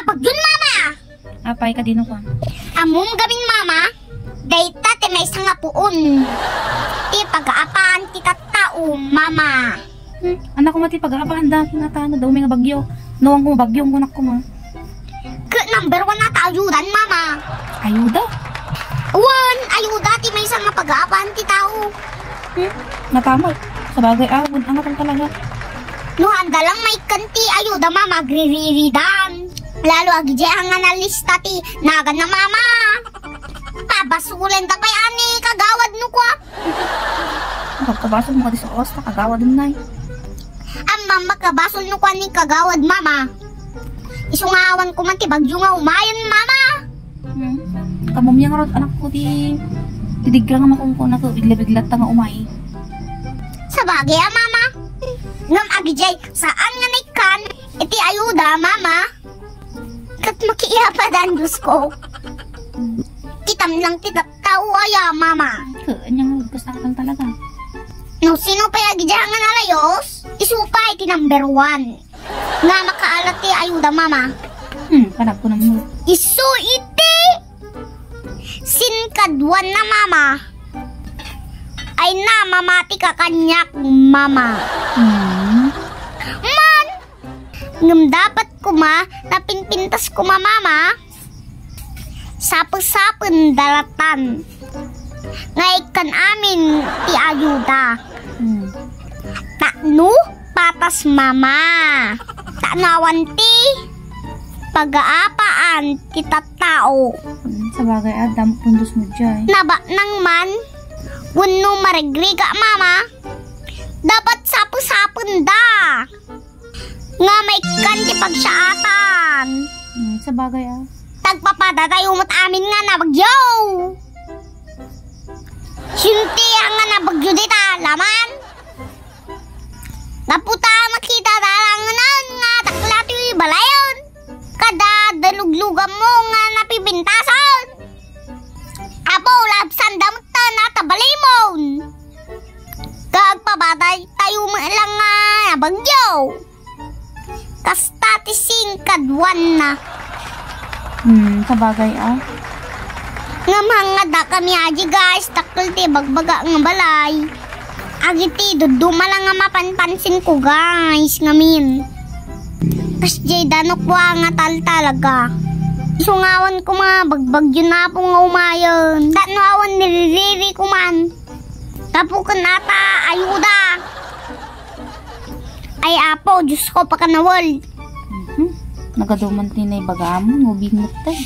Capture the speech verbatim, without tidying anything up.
Bagyon, mama! Apay, kadino ka? Ammom gamin, mama, dayta ti maysa nga puon ti pagaapaan ti tattao, mama. Hmm, anak ko, mati pagaapaan da, kinatano daw may nga bagyo. Nuwang ko bagyo, kunak ko, ma. Ke number one na ta ayudan, mama. Ayuda? Wen, ayuda ti maysa nga pagaapaan ti tao. Hmm, natama. Sabagay, ah, wen, angat talaga. No, handa lang maikkan ti ayuda, mama, agririridan. Lalo agidiay nga nalista ti nagan na, mama. Pabasulen da pay ani kagawad no kua. Pagkabasol mo kadi sa oras, ta kagawad nay. Ammom makabasol no kua ni kagawad, mama. Isu nga awan ko man ti bagyo nga umayen, mama. Hmm. Kamumya nga rod, anak ko, ti didigra nga makunkuna to, bigla-bigla ta nga umay. Sabagay, ah, mama. Ngem agidiay, saan nga naikkan iti ayuda, mama? Ket makiyapadan, Diyos ko. Kitam lang ti tattao aya, mama. Ket, anya nga ugkasakal talaga. No, sino pay agidiay nga nalayos? Isu pay ti number one nga makaalat ti ayuda, mama. Hmm, panagko na mo. Isu iti sinkaduan na, mama. Ay na, mamati ka kaniak, mama. Hmm. Man, ngem dapat koma napinpintas koma, mama. Sape-sapen dalatan nga ikkan amin ti ayuda. Hmm. Tapno patas, mama. Tapno awan ti pagaapaan ti tattao. Hmm, sabagay, adda pundos mo diay. Nabaknang man wenno marigriga, mama. Dapat sape-sapen da nga maikkan ti pagsaatan. Hmm, sabagay, ah. Tagpapadatayo met amin nga nabagyo. Sinti nga nabagyo dita laman. Gapu ta makita talanganan nga dakla ti balayon. Kada daluglugan mo nga napipintasan. Apo, lapsan da met ta natabalimon. Kagpabatay tayo met lang nga bagyo. Kasta ti singkaduanna. Hmm, sabagay, ah. Ngem hangngada kami adi, guys, dakkel ti bagbaga nga balay. Agiti dudduma lang nga mapanpansin ko, guys, ngamin. Kasdiay danok wa nga taltalaga. Isu nga awan ko mga bagbagyo na po nga umayon. Tapno awan niliriri ko man. Tapuken ata, ayuda. Ay, Apo, Diyos ko, pakanawal. Mhm. Nagaduman ti naibaga mo, no, bingot tayo.